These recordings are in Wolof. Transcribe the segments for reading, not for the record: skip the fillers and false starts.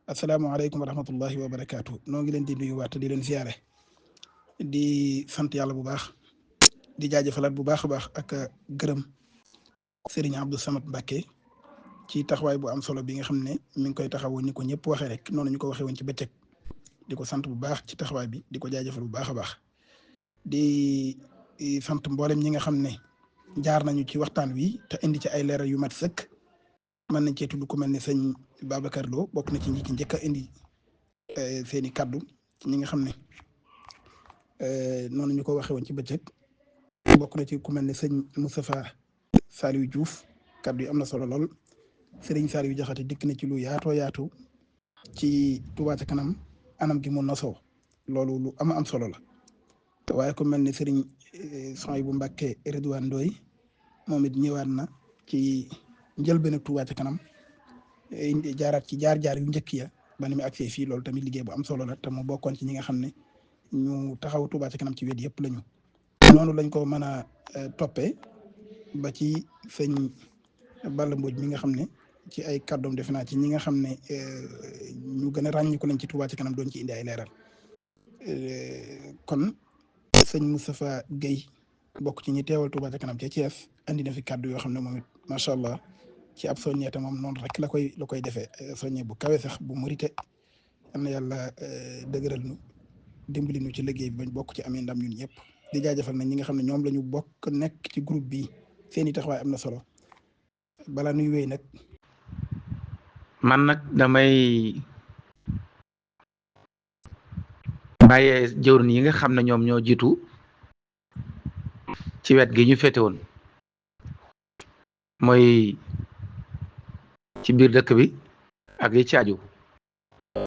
asalaamaaleykum wa rahmatullahi wa barakaatu noo ngi leen di nuyuwaat di leen ziare di sant yàlla bu baax di jaajëfalaat bu baax a baax ak gërëm Serigne Abdou Samad Mbacké ci taxawaay bu am solo bi nga xam ne mi ngi koy taxawoo ni ko ñëpp waxee rek noonu ñu ko waxee woon ci bëccëg di ko sant bu baax ci taxawaay bi di ko jaajëfal bu baax a baax di sant mboolem ñi nga xam ne jaar nañu ci waxtaan wi te indi ci ay leeral yu mat sëkk. mën nañ cee tudd ku mel ne sëñ Babacar Lo bokk na ci ñi ci njëkk a indi seen i kaddu ñi nga xam ne noonu ñu ko waxee woon ci bëccëg bokk na ci ku mel ne sëñ Moustapha Saliou Diouf kaddu yi am na solo lool Serigne Saliou Diakhaté dikk na ci lu yaatoo yaatu ci Touba ca kanam anam gi mu nosoo loolu lu am solo la waaye ku mel ne Serigne Souhaïbou Mbacké Ridwane Ndoye moom it ñëwaat na ci. njëlbéen ak Touba ca kanam jaaraat ci jaar-jaar yu njëkk ya ba ni mu agsee fii loolu tamit liggéey bu am solo la te mu bokkoon ci ñi nga xam ne ñu taxaw Touba ca kanam ci wet yëpp lañu noonu lañ ko mën a toppee ba ci sëñ Balla Mbodj mi nga xam ne ci ay kàddoom defe naa ci ñi nga xam ne ñu gën a ràññiku lañ ci Touba ca kanam doon ci indi ay leeral kon sëñ Moustapha Guèye bokk ci ñi teewal Touba ca kanam ca Thiès andi na fi kàddu yoo xam ne moom it macha allah. ci ab soññeete moom noonu rek la koy defee soññe bu kawe sax bu murite am na yàlla dëgëral nu dimbali nu ci liggéey bi bañ bokk ci amee ndam ñun ñëpp di jaajëfal nag ñi nga xam ne ñoom la ñu bokk nekk ci groupe bi seen i taxawaay am na solo balaa nuy wéy nag. man nag damay bàyyee jëwriñ yi nga xam ne ñoom ñoo jiitu ci wet gi ñu féete woon mooy. ci biir dëkk bi ak yi ci aju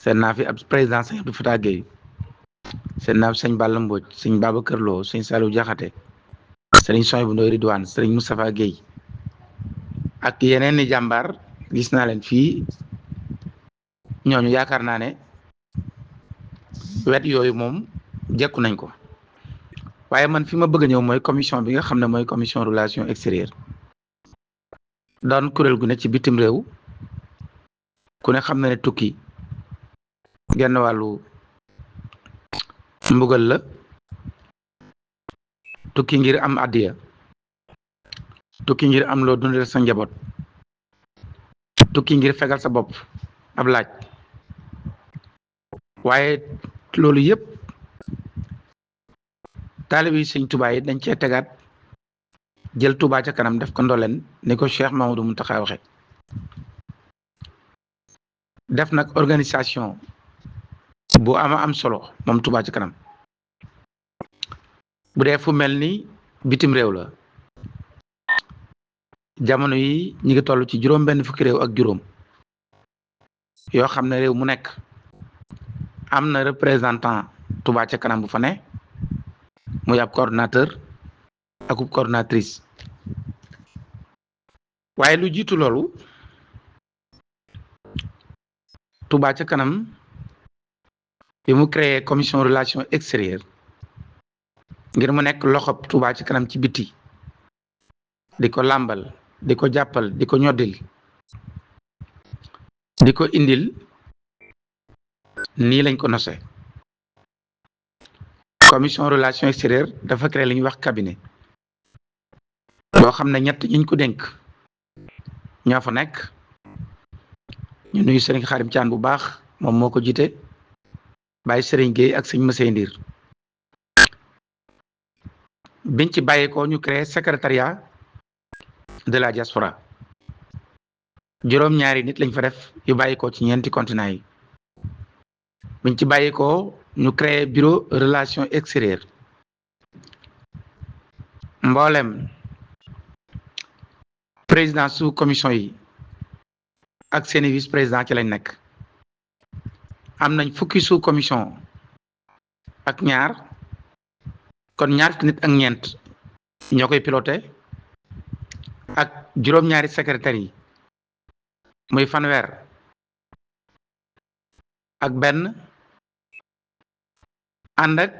seen naa fi ab président sëñ Abdou Fatah Guèye seen naa fi sëñ Balla Mbodj sëñ Babacar Lo sëñ Saliou Diakhaté sëriñ Souhaïbou Ndoye Ridwane sëriñ Moustapha Guèye ak yeneen ni jàmbaar gis naa leen fii ñooñu yaakaar naa ne wet yooyu moom jekku nañ ko waaye man fi ma bëgg a ñëw mooy commission bi nga xam ne mooy commission relation extérieure doon kuréel gu ne ci bitim réew ku ne xam na ne tukki genn wàllu mbugal la tukki ngir am addiya tukki ngir am loo dundal sa njaboot tukki ngir fegal sa bopp ab laaj waaye loolu yëpp taalibe yi sëñ Tuubaa yi dañ cee tegaat jël Touba ca kanam def ko ndoleen ni ko Cheikh Mamadou Mountakha waxe def nag organisation bu am solo moom Touba ca kanam bu dee fu mel ni bitim réew la jamono yi ñi ngi toll ci juróom-benn fukki réew ak juróom yoo xam ne réew mu nekk am na représentant Touba ca kanam bu fa ne muy ab coordonnateur akub coordonnatrice waaye lu jiitu loolu Touba ca kanam bi mu créé commission relation extérieure ngir mu nekk loxob Touba ca kanam ci biti di ko làmbal di ko jàppal di ko ñoddil di ko indil nii lañ ko nosé commission relation extérieure dafa créé li ñuy wax cabinet boo xam ne ñett ñiñ ko dénk ñoo fa nekk ñu nuyu Serigne Xarim Thian bu baax moom moo ko jiite bàyyi Serigne Gueye ak sëñ Massey Ndir biñ ci bàyyeekoo ñu créé secrétariat de la diaspora juróom-ñaari nit lañ fa def yu bàyyikoo ci ñeenti continent yi biñ ci bàyyikoo ñu créé bureau relation extérieure mboolem président sous commission yi ak seeni vice président ci lañ nekk am nañ fukki sous commission ak ñaar kon ñaar fukki nit ak ñeent ñoo koy piloté ak juróom-ñaari secrétaire yi muy fanweer ak benn ànd ak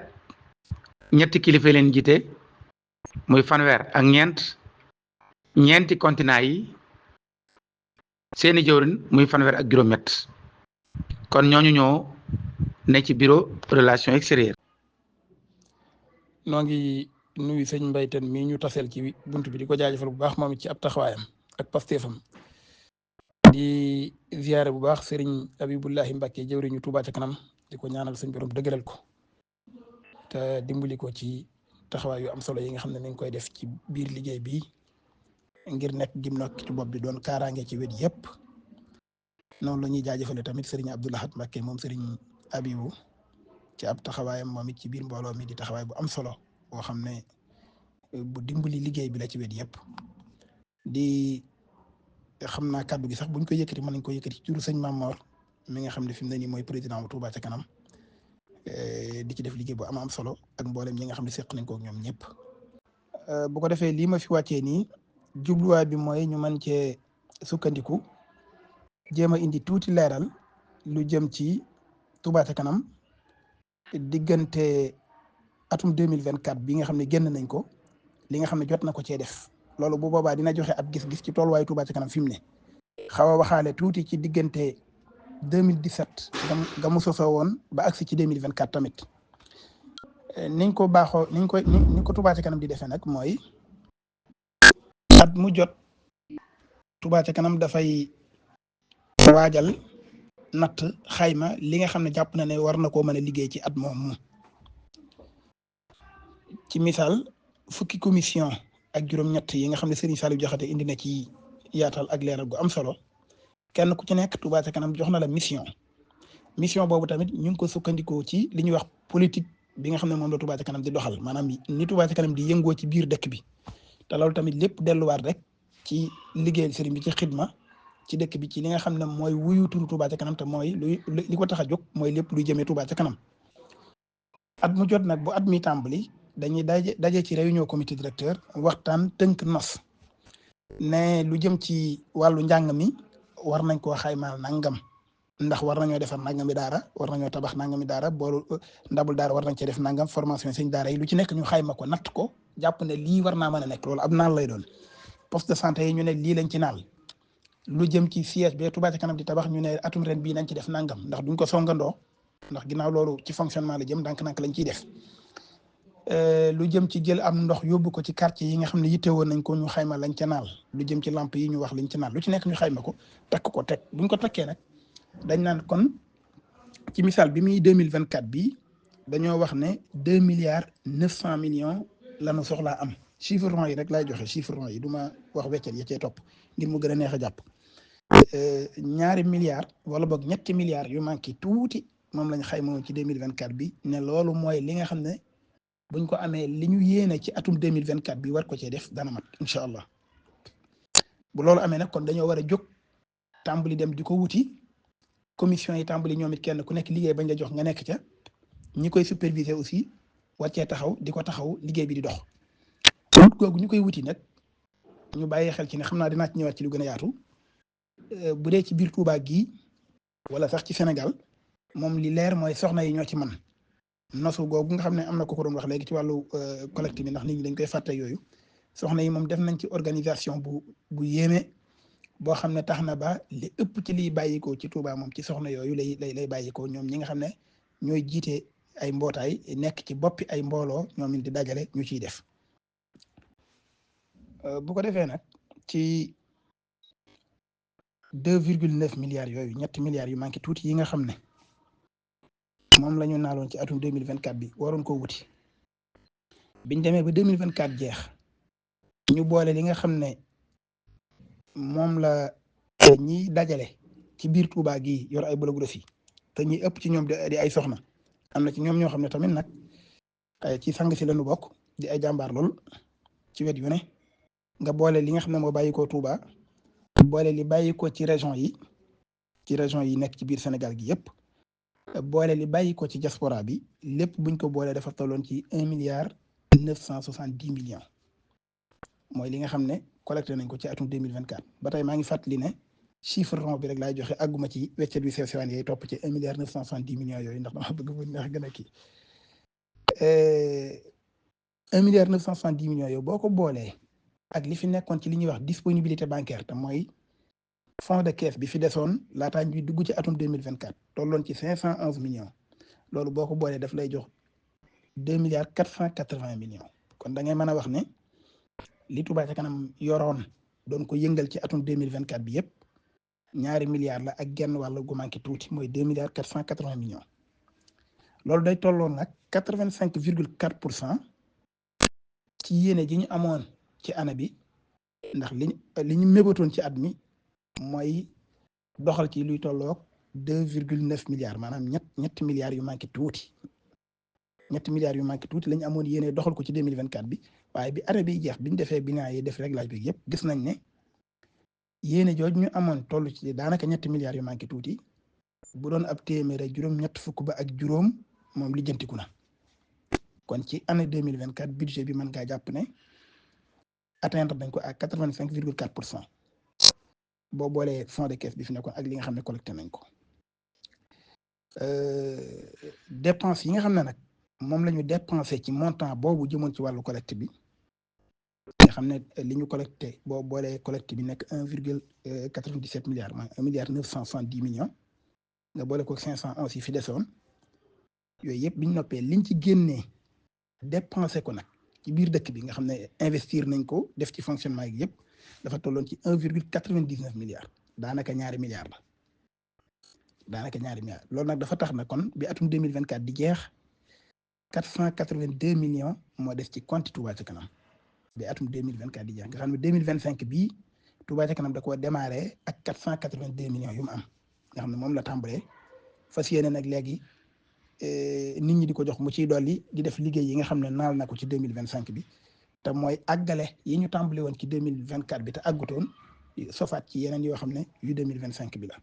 ñetti kilifa leen jiite muy fanweer ak ñeenti continent yi seeni jëwrin muy fanweer ak juróom-ñett kon ñooñu ñoo ne ci bureau relation extérieure. noo ngi nuyu sëñ Mbaye Tène mii ñu taseel ci bunt bi di ko jaajëfal bu baax moom it ci ab taxawaayam ak pasteefam di ziyaare bu baax sëriñ Abibullahi Mbàkke jëwriñu Tuubaa ca kanam di ko ñaanal sëñ borom dëgëral ko te dimbali ko ci taxawaay yu am solo yi nga xam ne mi ngi koy def ci biir liggéey bi ngir nekk gim nekk ci bopp bi doon kaaraange ci wet yëpp. noonu la ñuy jaajëfale tamit sëriñ Abdou Lahad Mbàkke moom sëriñ Abibu ci ab taxawaayam moom it ci biir mbooloo mi di taxawaay bu am solo boo xam ne bu dimbali liggéey bi la ci wet yëpp. di xam naa kàddu gi sax buñ ko yëkkati mën nañ ko yëkkati ci turu sëñ Mamor mi nga xam ne fi mu ne nii mooy président bu Touba ca kanam di ci def liggéey bu am solo ak mboolem ñi nga xam ne seq nañ ko ak ñoom ñëpp. bu ko defee lii ma fi wàccee nii jubluwaay bi mooy ñu mën cee sukkandiku jéem a indi tuuti leeral lu jëm ci Touba ca kanam diggante atum 2024 bi nga xam ne génn nañ ko li nga xam ne jot na ko cee def. loolu bu boobaa dina joxe ab gis-gis ci tolluwaayu Touba ca kanam fi mu ne xaw a waxaale tuuti ci diggante 2017 nga mu sosoo woon ba agsi ci 2024 tamit niñ ko baaxoo niñ ko Touba ca kanam di defee nag mooy at mu jot Touba ca kanam dafay waajal natt xayma li nga xam ne jàpp na ne war na koo mën a liggéey ci at moomu ci misaal fukki commission ak juróom-ñett yi nga xam ne Serigne Saliou Diakhaté indi na ci yaatal ak leeral gu am solo kenn ku ci nekk Touba ca kanam jox na la mission boobu tamit ñu ngi ko sukkandikoo ci li ñuy wax politique bi nga xam ne moom la Touba ca kanam di doxal maanaam ni Touba ca kanam di yëngoo ci biir dëkk bi te loolu tamit lépp delluwaat rek ci liggéeyal Serigne bi ci xidma ci dëkk bi ci li nga xam ne mooy wuyu turu Touba ca kanam te mooy li ko tax a jóg mooy lépp luy jëmee Touba ca kanam at mu jot nag bu at mi tàmbali dañuy daje ci réunion comité directeur waxtaan tënk nos ne lu jëm ci wàllu njàng mi war nañ koo xaymaal nangam ndax war nañoo defar nangami daara war nañoo tabax nangami daara boolu ndabul daara war nañ cee def nangam formation sëñ daara yi lu ci nekk ñu xayma ko natt ko jàpp ne lii war naa mën a nekk loolu ab naal lay doon poste de santé yi ñu ne lii lañ ci naal lu jëm ci siège bi Touba ca kanam di tabax ñu ne atum ren bii nañ ci def nangam ndax duñ ko songandoo ndax ginnaaw loolu ci fonctionnement la jëm ndànk-ndànk lañ ciy def. lu jëm ci jël am ndox yóbbu ko ci quartier yi nga xam ne yitte woon nañ ko ñu xayma lañ ca naal lu jëm ci lamp yi ñu wax lañ ca naal lu ci nekk ñu xayma ko takk ko teg buñ ko takkee nag dañ naan kon ci misaal bi muy 2024 bi dañoo wax ne 2,9 milliards lañu soxlaa am chiffre rond yi rek laay joxe chiffre rond yi du ma wax weccet ya cee topp ngir mu gën a neex a jàpp 2 milliards wala boog 3 milliards yu manqué tuuti moom lañ xayma woon ci 2024 bi ne loolu mooy li nga xam ne buñ ko amee li ñu yéene ci atum 2024 bi war ko cee def dana mat incha allah bu loolu amee nag kon dañoo war a jóg tàmbali dem di ko wuti commission yi tàmbali ñoom it kenn ku nekk liggéey bañ la jox nga nekk ca ñi koy superviser aussi war cee taxaw di ko taxaw liggéey bi di dox. wut googu ñu koy wuti nag ñu bàyyi xel ci ne xam naa dinaa ci ñëwaat ci lu gën a yaatu bu dee ci biir Touba gii wala sax ci Sénégal moom li leer mooy soxna yi ñoo ci man nosu googu nga xam ne am na ko doon wax léegi ci wàllu collecte bi ndax nit ñi dañ koy fàtte yooyu soxna yi moom def nañ ci organisation bu yéeme boo xam ne tax na ba li ëpp ci liy bàyyikoo ci Touba moom ci soxna yooyu lay bàyyikoo ñoom ñi nga xam ne ñooy jiite ay mbootaay nekk ci boppi ay mbooloo ñoom it di dajale ñu ciy def bu ko defee nag ci 2,9 milliards yooyu 3 milliards yu manqué tuuti yi nga xam ne moom la ñu naaloon ci atum 2024 bi waroon ko wuti biñ demee ba 2024 jeex ñu boole li nga xam ne moom la ñiy dajale ci biir Touba gi yor ay bolographie te ñi ëpp ci ñoom di ay soxna am na ci ñoom ñoo xam ne tamit nag ci sang si lañu bokk di ay jàmbaar lool ci wet yu ne nga boole li nga xam ne moo bàyyi ko Touba boole li bàyyi ko ci région yi nekk ci biir Sénégal gi yëpp boole li bàyyi ko ci diaspora bi lépp buñ ko boolee dafa tolloon ci 1,970 milliards mooy li nga xam ne collecté nañ ko ci atum 2024 ba tey maa ngi fàttali ne chiffre rond bi rek laay joxe àgguma ci weccet bi sew sewaan yooyu topp ci 1,970 milliards yooyu ndax dama bëgg bu neex gën a kii 1,970 milliards yooyu boo ko boolee ak li fi nekkoon ci li ñuy wax disponibilité bancaire te mooy fonds de caisse bi fi desoon laataa ñuy dugg ci atum 2024 tolloon ci 511 millions loolu boo ko boolee daf lay jox 2,480 milliards kon da ngay mën a wax ne li Touba ca kanam yoroon doon ko yëngal ci atum 2024 bi yëpp ñaari milliards la ak genn wàll gu manqué tuuti mooy 2,480 millions loolu day tolloon nag 85,4% ci yéene ji ñu amoon ci année bi ndax li ñu mébatoon ci at mi mooy doxal ci luy tolloog 2,9 milliards maanaam ñetti milliards yu manqué tuuti la ñu amoon yéene doxal ko ci 2024 bi waaye bi année bi jeex bi ñu defee bilan yi def réglage bi yëpp gis nañ ne yéene jooju ñu amoon toll ci daanaka ñetti milliards yu manqué tuuti bu doon ab téeméer ak juróom ñett fukk ba ak juróom moom lijjantiku na kon ci année 2024 budget bi mën ngaa jàpp ne atteindre nañ ko à 85,4% boo boolee fonds de caisse bi fi nekkoon ak li nga xam ne collecté nañ ko dépense yi nga xam ne nag moom la ñu dépensé ci montant boobu jëmoon ci wàllu collecte bi nga xam ne li ñu collecté boo boolee collecte bi nekk 1,97 milliard mooy 1,970 millions nga boole ko 511 yi fi desoon yooyu yëpp biñ noppee liñ ci génnee dépensé ko nag ci biir dëkk bi nga xam ne investir nañ ko def ci fonctionnement yi yëpp dafa tolloon ci 1,99 milliards daanaka ñaari milliards loolu nag dafa tax na kon bi atum 2024 di jeex 482 millions moo des ci compte Touba ca kanam bi atum 2024 di jeex nga xam ne 2025 bii Touba ca kanam da koo démarré ak 482 millions yu mu am nga xam ne moom la tàmbalee fas yéene nag léegi nit ñi di ko jox mu ciy dolli di def liggéey yi nga xam ne naal na ko ci 2025 bi te mooy àggale yi ñu tàmbali woon ci 2024 bi te àggutoon sofaat ci yeneen yoo xam ne yu 2025 bi la